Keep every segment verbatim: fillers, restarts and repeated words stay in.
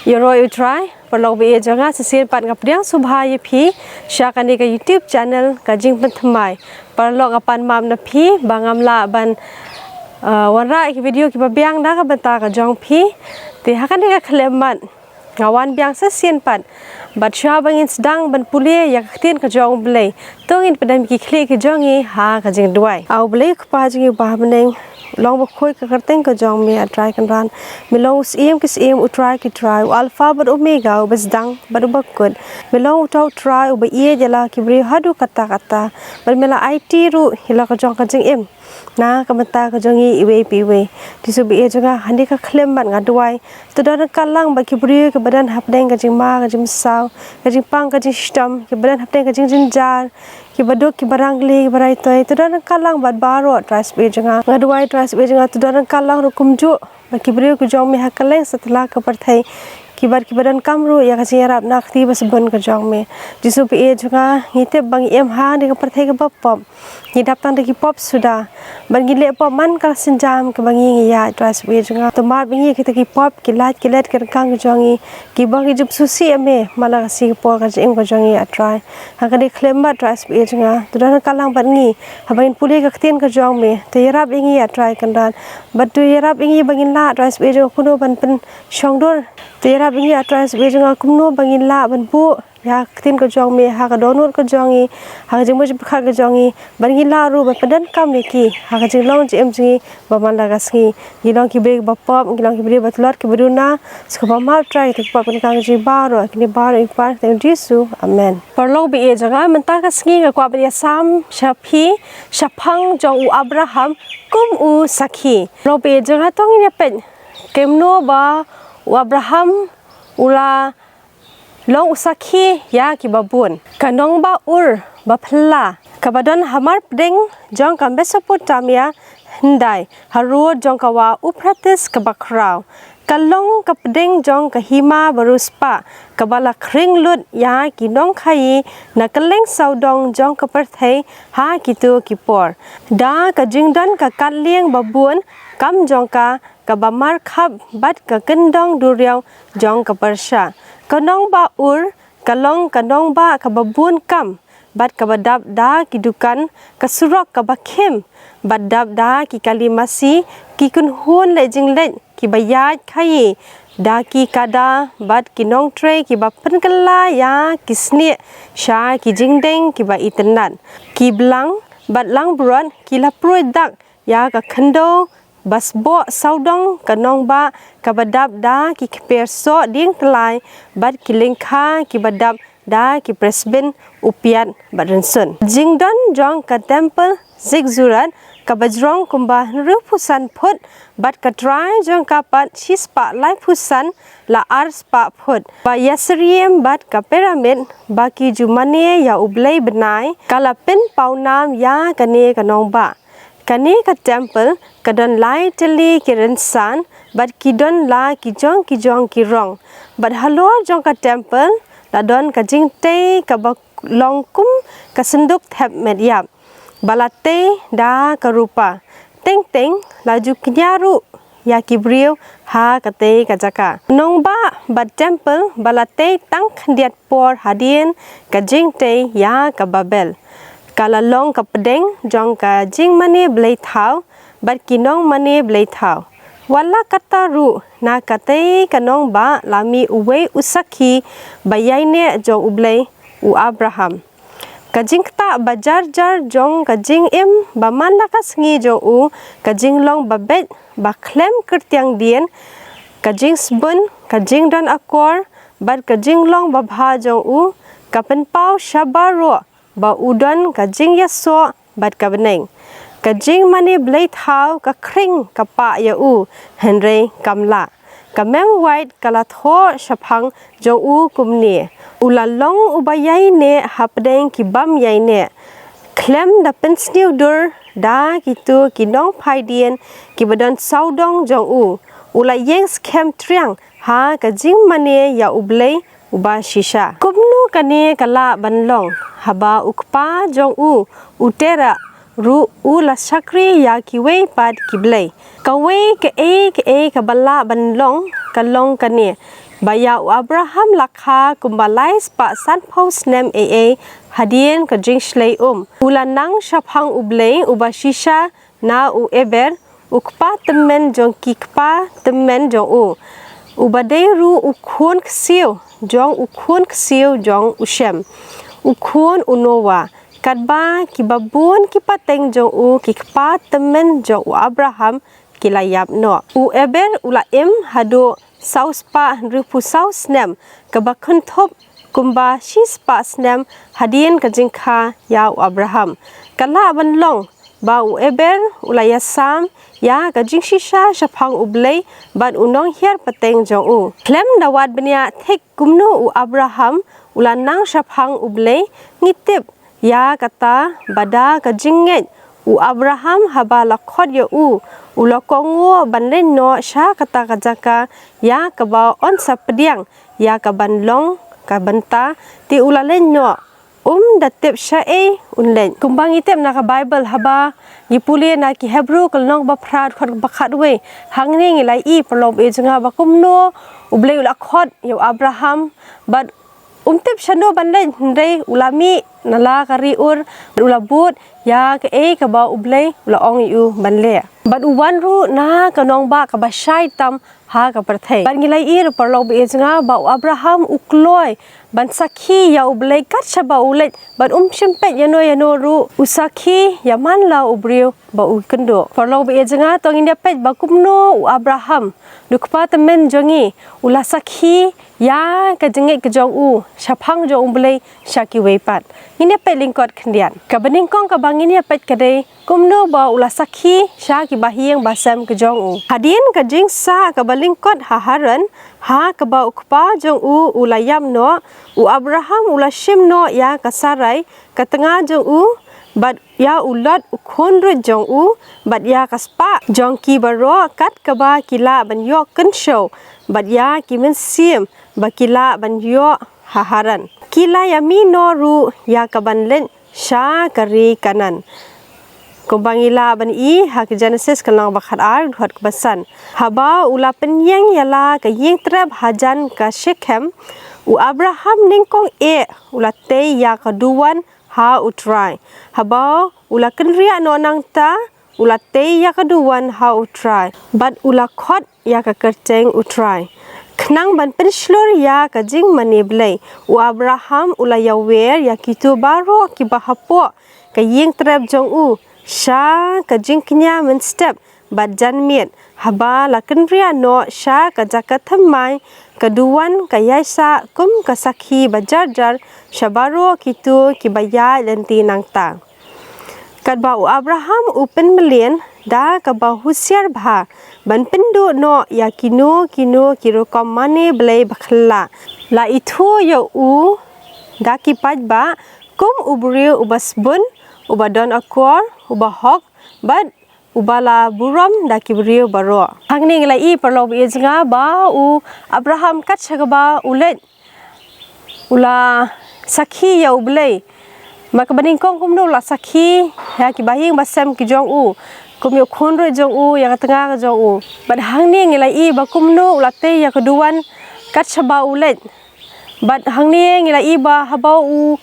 Ïaroh ïa U Trai, paralok ba ïeit jong nga, shisien pat nga pdiang sngewbha ïa phi sha kane ka YouTube channel Ka Jingpynthymmai. Paralok, nga pan map na phi ba ngam lah ban, uh, wanrah ki video kiba biang na ka bynta ka jong phi. Te ha kane ka khyllipmat nga wan biang sa shisien pat bad shuwa ba ngin sdang ban pule ïa ka ktien ka jong U Blei, to ngin pyndem ki khlieh ki jong ngi ha ka jingduwai. A U Blei Kpa jong ngi uba ha bneng, long bakhuid ka kyrteng ka jong me, A Trai Kynrad. Me long U Syiem ki syiem, U Trai ki trai, U Alpha bad Omega, uba sdang bad uba kut. Me long uta U Trai uba ïeit ïa la ki briew haduh katta katta, bad me la aiti ruh ïa la ka jong ka jingim na ka bynta ka jong ngi iwei pa iwei. Jisu ba ïeit jong nga, ha kane ka khyllipmat nga duwai, to don ryngkat lang bad ki briew kiba don hapdeng ka jingma ka jingmynsaw, ka jingpang ka jingshitom, kiba don hapdeng ka jingjynjar, kiba duk, kiba rangli, kiba raitoi, to don ryngkat lang bad baroh, Trai Jisu ba ïeit jong nga. Nga duwai, Trai Jisu ba ïeit jong nga, to don ryngkat lang ruh kumjuh bad ki briew ki jong me ha kylleng satlak ka pyrthei, kiba, kiba donkam ruh ïa ka jingïarap na ka kti ba sbun ka jong me. Jisu ba ïeit jong nga, ngi tip ba ngi im ha kane ka pyrthei kaba pop. Ngi dap tang da ki pop suda, bad ngi leh pop man ka la sienjam kaba ngi, ngi ïaid, Trai Jisu ba ïeit jong nga. To map ïa ngi kita ki pop, ki lait ki let, ki ryngkang ka jong ngi, kiba ngi jumsuk sih ïa me man la ka sngi ka por ka jingim ka jong ngi, A Trai. Ha kane ka khyllipmat, Trai Jisu ba ïeit jong nga, to don ryngkat lang bad ngi haba ngin pule ka ktien ka jong me. To ïarap ïa ngi, A Trai Kynrad, bad to ïarap ïa ngi ba ngin lah, Trai Jisu ba ïeit jong nga, kumno ban pynshongdur. To ïarap ïa ngi, A Trai Jisu ba ïeit jong nga, kumno ba ngin lah ban buh ïa ka ktien ka jong me ha ka dohnud ka jong ngi, ha ka jingmut jingpyrkhat ka jong ngi, bad ngin lah ruh ban pyndonkam ïa ki ha ka jinglong jingim jong ngi ba man la ka sngi. Ngi long ki briew ba pop, ngi long ki briew ba tlot, kiba duna. Sngewbha map, Trai, kita ki pop ki ryngkang jong ngi baroh. Kine baroh ngi pan ha ka kyrteng Jisu. Amen. Paralok ba ïeit jong nga, mynta ka sngi nga kwah ban ïasam sha phi shaphang jong u Abraham kum u sakhi. Paralok ba ïeit jong nga, to ngin ïa peit kumno ba u Abraham u la long u sakhi ïa kiba bun. Ka nongbah Ur ba phylla, kaba don hamar pdeng jong ka Mesopotamia, hyndai harud jong ka wah Euphrates kaba khraw, ka long ka pdeng jong ka hima ba riewspah, kaba la khring lut ïa ki nongkhaïi na kylleng sawdong jong ka pyrthei ha kito ki por. Da ka jingdon ka katlieng ba bun kam jong ka, kaba markhap bad ka kyndong duriaw jong ka pyrshah. Ka nongbah Ur ka long ka nongbah kaba bun kam bad kaba dap da ki dukan, ka surok kaba khim bad dap da ki kali masi, ki kynhun leit jingleit kiba ïaid khaïi da ki kada bad ki nongtrei kiba pynkylla ïa ki snieh sha ki jingdeng kiba itynnad. Ki blang bad langbrot ki la pruid dak ïa ka khyndew ba sboh sawdong ka nongbah, kaba dap da ki kper soh dieng tyllai bad ki lyngkha kiba dap da ki presbin u piat bad rynsun. Jingdon jong ka Temple Zikkurat kaba jrong kumba hynriewphew san phut bad ka trai jong ka pat shispah laiphew san la arspah phut, ba ïasyriem bad ka pyramid ba ki ju mane ïa u blei bnai, ka la pynpaw nam ïa kane ka nongbah. Kane ka temple ka don lai tylli ki rynsan bad ki don la ki jong ki jong ki rong. Bad halor jong ka temple la don ka jingtei kaba long kum ka synduk thep met ïap, ba la tei da ka rupa. Teng teng la ju kñia ruh ïa ki briew ha katei ka jaka. Nongbah bad temple ba la tei tang khyndiat por hadien ka jingtei ïa ka Babel. Ka la long ka pdeng jong ka jingmane blei thaw bad ki nongmane blei thaw. Wat la katta ruh, na katei ka nongbah la mih uwei u sakhi ba ïaineh jong U Blei, u Abraham. Ka jingktah ba jar jar jong ka jingim ba man la ka sngi jong u, ka jinglong ba beit ba khlem kyrtiang dien, ka jingsbun, ka jingdon akor bad ka jinglong babha jong u, ka pynpaw sha baroh ba u don ka jingïasoh bad ka bneng. Ka jingmane blei thaw ka khring ka pah ïa u, hynrei kam lah. Ka mem White ka la thoh shaphang jong u kumne: U la long uba ïaineh hapdeng ki bym ïaineh, khlem da pynsniew dur da kito ki nongphaidien kiba don sawdong jong u. U la ïeng skhem triang ha ka jingmane ïa U Blei uba shisha. Kumno kane ka lah ban long, haba u kpa jong u, u Terah, ruh u la shakri ïa kiwei pat ki blei? Kawei kaei kaei kaba lah ban long ka long kane: ba ïa u Abraham la kha kumba lai spah sanphew snem eiei hadien ka jingshlei um. U la nang shaphang U Blei uba shisha na u Eber, u kpa tymmen jong ki kpa tymmen jong u, uba dei ruh u khun ksiew jong u khun ksiew jong u Shem, u khun u Noah, katba ki babun ki pateng jong u ki kpa tymmen jong u Abraham ki la ïap noh. U Eber u la im haduh saw spah hynriewphew saw snem, kaba kynthup kumba shi spah snem hadien ka jingkha ïa u Abraham. Ka lah ban long ba u Eber u la ïasam ïa ka jingshisha shaphang U Blei bad u nonghiar pateng jong u. Khlem da wad bniah thik kumno u Abraham u la nang shaphang U Blei, ngi tip ïa kata ba da ka jingngeit u Abraham haba la khot ïa u, u la kohnguh ban leit noh sha kata ka jaka ïa kaba un sa pdiang ïa ka ban long ka bynta, te u la leit noh, um da tip shaei un leit. Kumba ngi tip na ka Baibl haba ngi pule na ki Hebru ka lynnong ba phra dkhot ba khatwei, hangne ngi la ïohi paralok baieit jong nga ba kumno U Blei u la khot ïa u Abraham bad um tip shano ban leit, hynrei u la mih na la ka ri Ur, bad u la bud ïa kaei kaba U Blei u la ong ïa u ban leh. Bad u wan ruh na ka nongbah kaba shai tam ha ka pyrthei. Bad ngi la ïohi ruh paralok baieit jong nga ba u Abraham u kloi ban sakhi ïa U Blei kat shaba u leit, bad um shym peit ïano ïano ruh u sakhi ïa man la u briew ba u kynduh. Paralok baieit jong nga, to ngin ïa peit ba kumno u Abraham, u kpa tymmen jong ngi, u la sakhi ïa ka jingngeit ka jong u shaphang jong U Blei sha kiwei pat. Ngin ïa peit lyngkot khyndiat. Kaba nyngkong kaba ngin ïa peit ka dei kumno ba u la sakhi sha ki bahaïing bahasem ka jong u. Hadien ka jingsah kaba lyngkot ha Haran, ha kaba u kpa jong u u la ïap noh, u Abraham u la shim noh ïa ka Sarai ka tnga jong u, bad ïa u Lot u khun ruh jong u, bad ïa ka spah jong ki baroh kat kaba ki lah ban ïoh kynshew, bad ïa ki mynsiem ba ki lah ban ïoh ha Haran. Ki la ïa mih noh ruh ïa ka ban leit sha ka ri Kanaan. Kumba ngi lah ban ïohi ha ka Genesis ka lynnong ba khatar dkhot kaba san. Haba u la pynïeng ïa la ka ïing trep hajan ka Shekhem, u Abraham nyngkong eh u la tei ïa ka duwan ha U Trai. Haba u la kynriah noh nangta, u la tei ïa ka duwan ha U Trai, bad u la khot ïa ka kyrteng U Trai, khnang ban pynshlur ïa ka jingmane Blei. U Abraham u la ïawer ïa kito baroh kiba hapoh ka ïing trep jong u sha ka jingkñia mynstep bad janmiet. Haba la kynriah noh sha ka jaka thymmai, ka duwan ka ïaisah kum ka sakhi ba jar jar sha baroh kito kiba ïaid lynti nangta. Katba u Abraham u pynmlien da kaba husiar bha ban pynduh noh ïa kino kino ki rukom mane Blei bakhlaiñ, la ithuh ïa u da ki paidbah kum u briew uba sbun, uba don akor, uba hok, bad uba la burom da ki briew baroh. Hangne ngi la ïohi paralok baieit jong nga ba u Abraham kat sha kaba u leit u la sakhi ïa U Blei. Mar kaba nyngkong kumno u la sakhi ïa ki bahaïing bahasem ki jong u, kum ïa u khun ruh jong u, ïa ka tnga ka jong u. Bad hangne ngi la ïohi ba kumno u la tei ïa ka duwan kat shaba u leit. Bad hangne ngi la ïohi ba haba u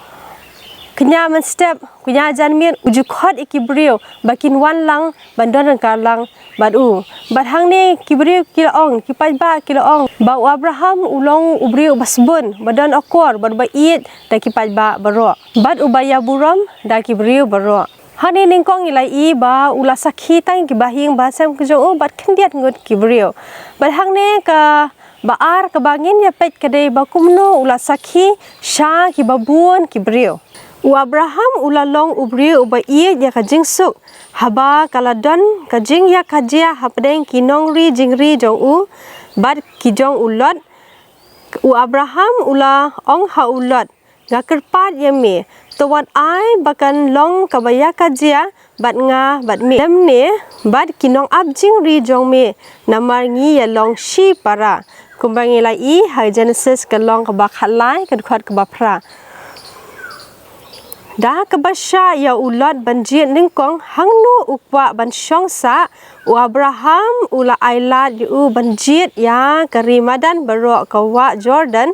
kñia mynstep, kñia janmiet, u ju khot ïa ki briew ba kin wan lang ban don ryngkat lang bad u. Bad hangne ki briew ki la ong, ki paidbah ki la ong ba u Abraham u long u briew uba sbun, ba don akor, bad uba ïeit da ki paidbah baroh, bad uba ïaburom da ki briew baroh. Hangne nyngkong ngi la ïohi ba u la sakhi tang ïa ki bahaïing bahasem ki jong u bad khyndiat ngut ki briew. Bad hangne kaba ar kaba ngin ïa peit ka dei ba kumno u la sakhi sha kiba bun ki briew. U Abraham u la long u briew uba ïeit ïa ka jingsuk haba ka la don ka jingïakajia hapdeng ki nongri jingri jong u bad ki jong u Lot. U Abraham u la ong ha u Lot, "Nga kyrpad ïa me, to wat ai ba kan long kaba ïakajia bad nga bad me, lymne bad ki nongap jingri jong me, namar ngi ïa long shipara." Kumba ngi la ïohi ha Genesis ka lynnong kaba khatlai ka dkhot kaba phra. Da kaba shah ïa u Lot ban jied nyngkong hangno u kwah ban shong sah, u Abraham u la ai lad ïa u ban jied ïa ka ri madan baroh ka wah Jordan,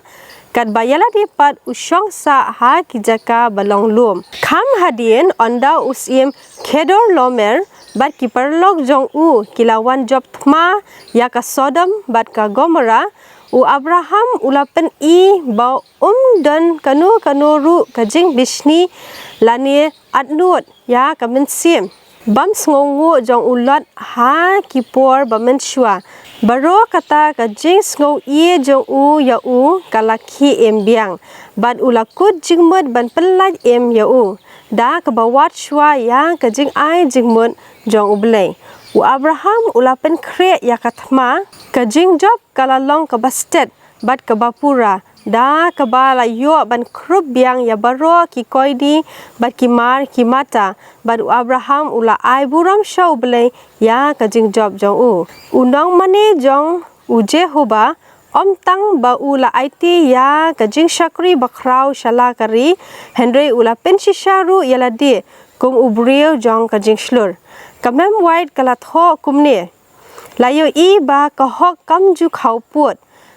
katba ïa lade pat u shong sah ha ki jaka ba long lum. Kham hadien ynda u syiem Khedorlaomer bad ki paralok jong u ki la wan jop thma ïa ka Sodom bad ka Gomorrah, u Abraham u la pyni ba um don kano kano ruh ka jingbishni lane atnud ïa ka mynsiem bym sngewnguh jong u Lot ha ki por ba mynshuwa. Baroh kata ka jingsngewieit jong u ïa u ka la khih im biang, bad u la kut jingmut ban pynlait im ïa u da kaba wad shuwa ïa ka jingai jingmut jong U Blei. U Abraham u la pynkhreh ïa ka thma, ka jingjop ka la long kaba stet bad kaba pura, da kaba la ïoh ban khrup biang ïa baroh ki koidi bad ki mar ki mata, bad u Abraham u la ai burom sha U Blei ïa ka jingjop jong u. U nongmane jong u Jehobah um tang ba u la aiti ïa ka jingshakri bakhraw sha la ka ri, hynrei u la pynshisha ruh ïa lade kum u briew jong ka jingshlur. Ka Mem White ka la thoh kumne: La ïohi ba ka hok kam ju khaw pud,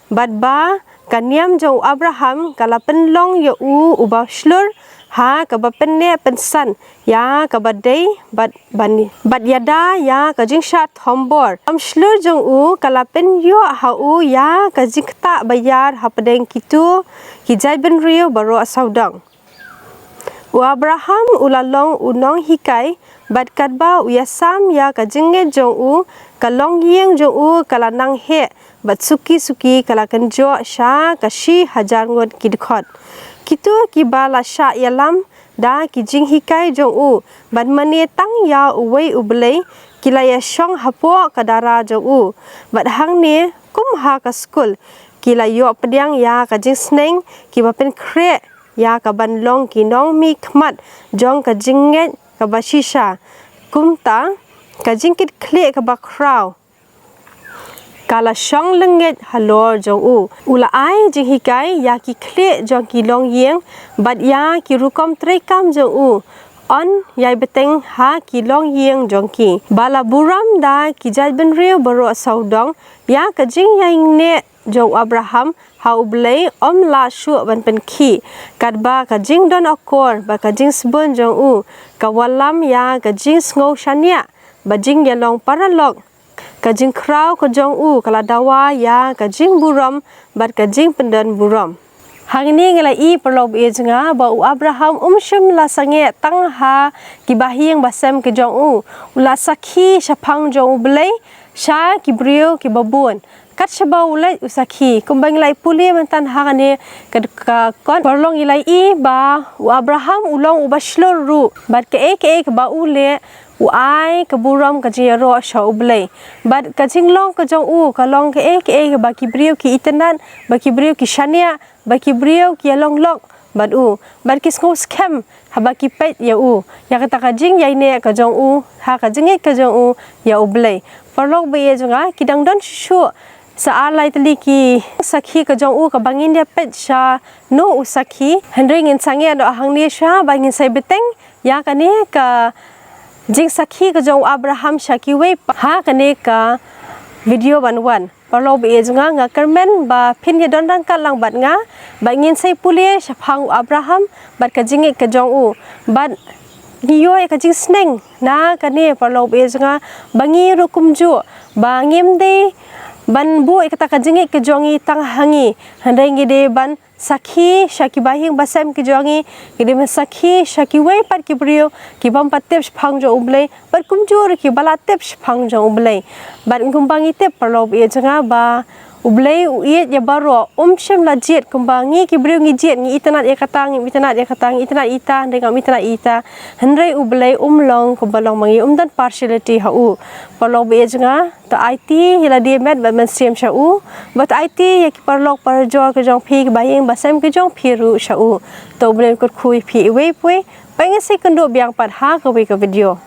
bad ba ka niam jong u Abraham ka la pynlong ïa u uba shlur ha kaba pynneh pynsan ïa kaba dei bad bani, bad ïada ïa ka jingshah thombor. Kam shlur jong u ka la pynïoh ha u ïa ka jingktah ba ïar hapdeng kito ki jaitbynriew baroh sawdong. U Abraham u la long u nonghikai, bad katba u ïasam ïa ka jingngeit jong u, ka longïing jong u ka la nang heh, bad suki suki ka la kynjoh sha ka shi hajar ngut ki dkhot. Kito kiba la shah ïalam da ki jinghikai jong u, bad mane tang ïa uwei U Blei, ki la ïashong hapoh ka dara jong u. Bad hangne kum ha ka skul, ki la ïoh pdiang ïa ka jingsneng kiba pynkhreh ïa ka ban long ki nongmihkhmat jong ka jingngeit kaba shisha. Kumta ka jingkitkhlieh kaba khraw ka la shong lyngngeit halor jong u. U la ai jinghikai ïa ki khlieh jong ki longïing bad ïa ki rukom treikam jong u, yn ïai bteng ha ki longïing jong ki. Ba la burom da ki jaitbynriew baroh sawdong ïa ka jingïaineh jong u Abraham ha U Blei um lah shuh ban pynkhih, katba ka jingdon akor bad ka jingsbun jong u ka wallam ïa ka jingsngew shaniah, ba jingïalong paralok, ka jingkhraw ka jong u ka la dawa ïa ka jingburom bad ka jingpyndon burom. Hangne ngi la i paralok baieit jong nga ba u Abraham um shym la sangeh tang ha ki bahaïing bahasem ki jong u. U la sakhi shaphang jong U Blei sha ki briew kiba bun. Kat shaba u leit u sakhi, kumba ngi la pule mynta ha kane ka, ka kot paralok ngi la i ba u Abraham u long uba shlur ruh, bad kaei kaei kaba u leh u ai ka burom ka jingïaroh sha U Blei. Bad ka jinglong ka jong u ka long kaei kaei kaba ki briew ki itynnad, ba ki briew ki shaniah, ba ki briew ki ïalong lok bad u, bad ki sngew skhem haba ki peit ïa u, ïa kata ka jingïaineh ka jong u, ha ka jingngeit ka jong u ïa U Blei. Paralok baieit jong nga, ki dang don shuh shuh sa ar lai tylli ki sakhi ka jong u kaba ngin ïa peit shano u sakhi. Hynrei ngin sangeh noh hangne shuwa ba ngin sa ïa bteng ïa kane ka jingsakhi ka jong u Abraham sha kiwei pat ha kane ka video ban wan. Paralok baieit jong nga, nga kyrmen ba phin ïa don ryngkat lang bad nga, ba ngin sa ïa pule shaphang u Abraham bad ka jingngeit ka jong u. Bad ngi ïoh ïa ka jingsneng na kane paralok baieit jong nga, ba ngi ruh kumjuh, ba ngim dei ban buh ïa kata ka jingngeit ka jong ngi tang ha ngi, hynrei ngi dei ban sakhi sha ki bahaïing bahasem ki jong ngi, ngi dei ban sakhi sha kiwei pat ki briew ki bym pat tip shaphang jong U Blei, bad kumjuh ruh kiba la tip shaphang jong U Blei. Bad kumba ngi tip paralok baieit jong nga ba U Blei u ïeit ïa baroh, um shym la jied kumba ngi ki briew ngi jied, ngi itynnad ïa kata, ngi itynnad ïa kata, ngi itynnad ïa ita, hynrei ngam itynnad ïa ita. Hynrei U Blei um long kumba long ma ngi, um don partiality ha u. Paralok baieit jong nga, to aiti ïa lade met bad mynsiem sha u, bad to aiti ïa ki paralok parajor ka jong phi, ki bahaïing bahasem ka jong phi ruh sha u. To U Blei un kyrkhu ïa phi iwei pa iwei, bad ngin sa ïakynduh biang pat ha kawei ka video.